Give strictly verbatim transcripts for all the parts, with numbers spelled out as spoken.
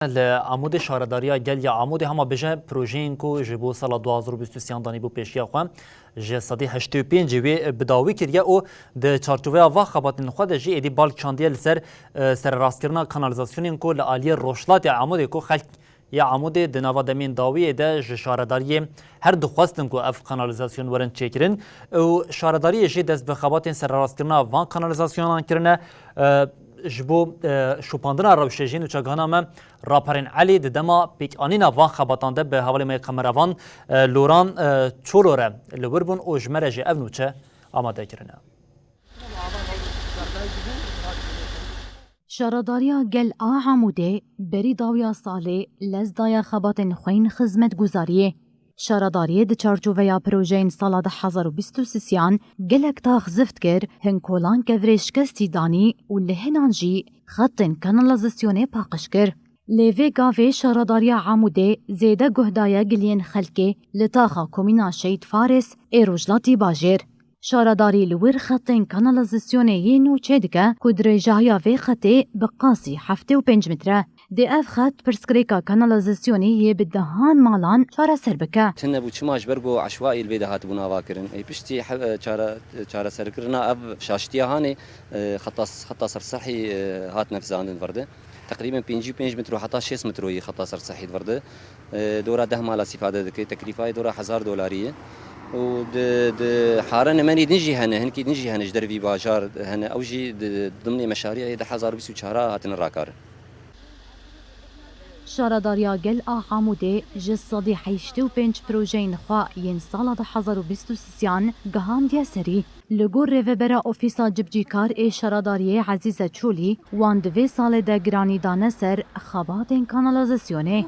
Li Amûdê şaredariya gel ya Amûdê hema bêje projeyên ku ji bo sala du hazar û bîst û sêyan danî bû pêşiya xwe, ji sedî heştê û pêncî wê bi dawî kiriye û di çarçoveya van xebatên xwe de jî êdî bal çandiye li ser, e, sererastkirina kanalizasyonên ku li aliyê rojhilatê Amûdê ku xelk ya Amûdê di nava demên dawiyê de ji şaredariyê her dixwestin ku ev kanalizasyon werin çêkirin û şaredariyê jî dest bi xebatên sererastkirina van kanalizasyonan kirine. E, ji bo, e, şopandina rewşê jî nûçegihana me Raperên Elî di dema pêkanîna van xebatan de bi hevalê me Qemeravan, e, Loran, e, Çolo re li wir bûn û ji me re jî ev nûçe amade kirine. Şaredariya Gel a Amûdê berî dawiya salê lez daye xebatên xwe yên xizmetguzariyê. Şaredariyê di çarçoveya projeyên sala du hazar û bîst û sêyan gelek tax zift kir, hin kolan kevirê şikestî danî û li hinan jî xetên kanalizasyonê paqij kir. Lê vê gavê şaredariya Amûdê zêde guh daye giliyên xelkê li taxa komîna Şehîd Faris ê rojhilatî bajêr. Şaredarî li wir xetên kanalizasyonê yê nû çêdike ku dirêjahiya vê xetê bi qasî heftê û pênc metre. Dê ev xet pirsgirêka kanalizasyonê yê bi dehan malan çareser bike. Tune bû, çima ji ber ku eşwaî li vê de hatibûn avakirin. Ê piştî he-, çare-, çareserkirina ev şaştiya hanê, e, xeta, xeta sersehî, e, hat nevzandin vir de. Teqrîben pêncî û pênc metro heta şêst metro yî xeta sersehî di vir de. E, dora deh mala îstîfade dike. Teklîfa yê dora hezar dolarî ye. Û di, di hare nemenî din jî hene, hinkî din jî hene ji dervî bajar hene. Ew jî di dimnê meşariyê du hezar û bîst û çar hatine rakarin. Şaredariya Gel a Amûdê ji sedî heştê û pênc projeyên xwe yên sala du hezar û bîst û sêyan gihandiye serî. Li gor rêvebera Ofîsa Cibcîkar ê Şaredariyê Ezîze Çolî, wan di vê salê de giranî dane ser xebatên kanalizasyonê.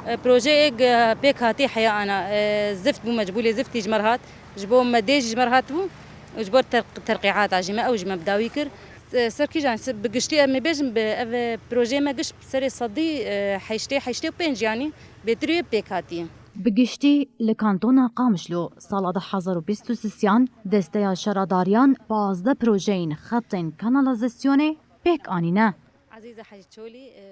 E, projeyek, e, pêk hatî heya ana, e, zift bû, mecbûlê ziftî ji me re hat. Ji bo me dê jî ji me re hat bû. Ji bo ter-, terqîata jî me, ew jî me bi dawî kir. E, Serkîjan, se-, bi giştî em ê bêjin, bi ev, e, projeyê me giş serê sedî, e, heştê, heştê û pênc, yanî bêtir wê pêk hatiye. Bi giştî li kantona Qamişlo sala du hezar û bîst û sêyan desteya şaredariyan pazdeh projeyên xetên kanalizasyonê pêk anîne. Ezîze Hecî Çolî, e,